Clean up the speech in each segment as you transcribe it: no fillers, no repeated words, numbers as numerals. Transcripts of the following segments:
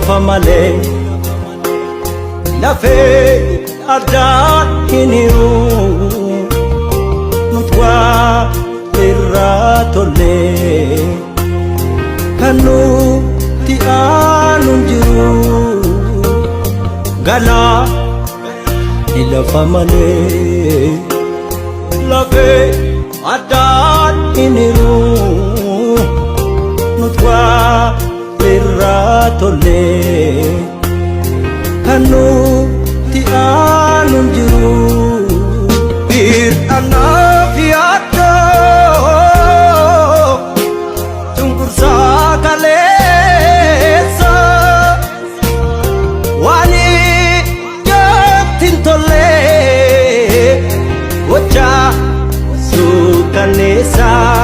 Lafa malee lafee addaan hin hiru, nuti waa irraa tollee kan nuti aanu hin jiru. Galaa ni lafa malee lafee addaan hin hiru, nuti waa irraa tollee kan nuti aanu hin jiru. Hir'anaaf yaaddoo cunqursaa kaleessa waan ijatti hin tolle gochaa suukanneessaa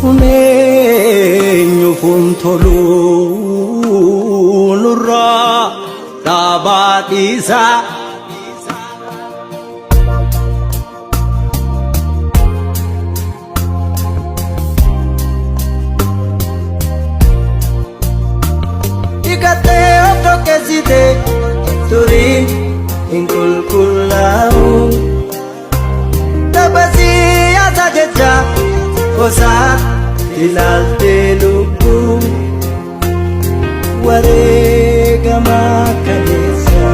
kun eenyuuf hin tolu, nurraa dhaabaa dhiisaa. Dhiqattee of dhoqqeessite turiin hin qulqullaa'u. Tapha siyaasaa jecha gosaa ilaaltee lubbuu wareegamaa kaleessa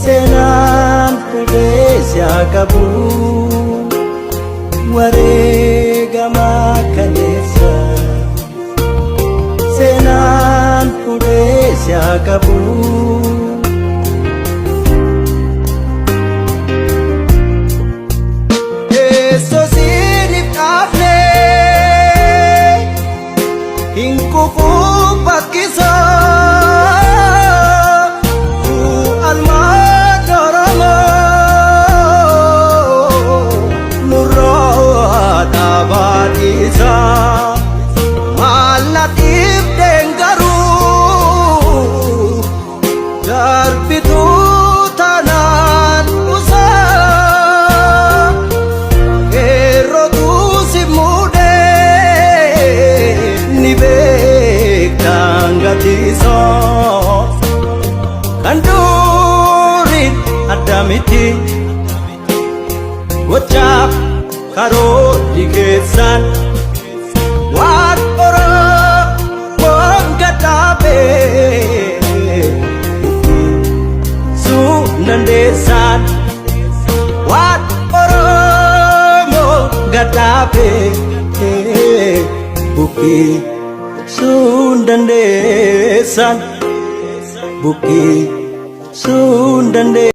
seenaan fuudhee si haa qabu. Wareegamaa kaleessa seenaan fuudhee si haa qabu. Teessoo siiniif dhaabne hin kufuun bakkisaa almaan Oromoo nurraa dhaabaa dhiisaa. Maal na dhiibdeen garuu darbituu taanaan usaa qeerrotu si muudee ni beektaan gatiisaa kan duriin adda miti gochaaf karoorri keessan waan Oromoon gadhaabee sun dandeessaan, waan Oromoo gadhaabee buqqii sun dandeessaan, buqqii sun dandeessaan.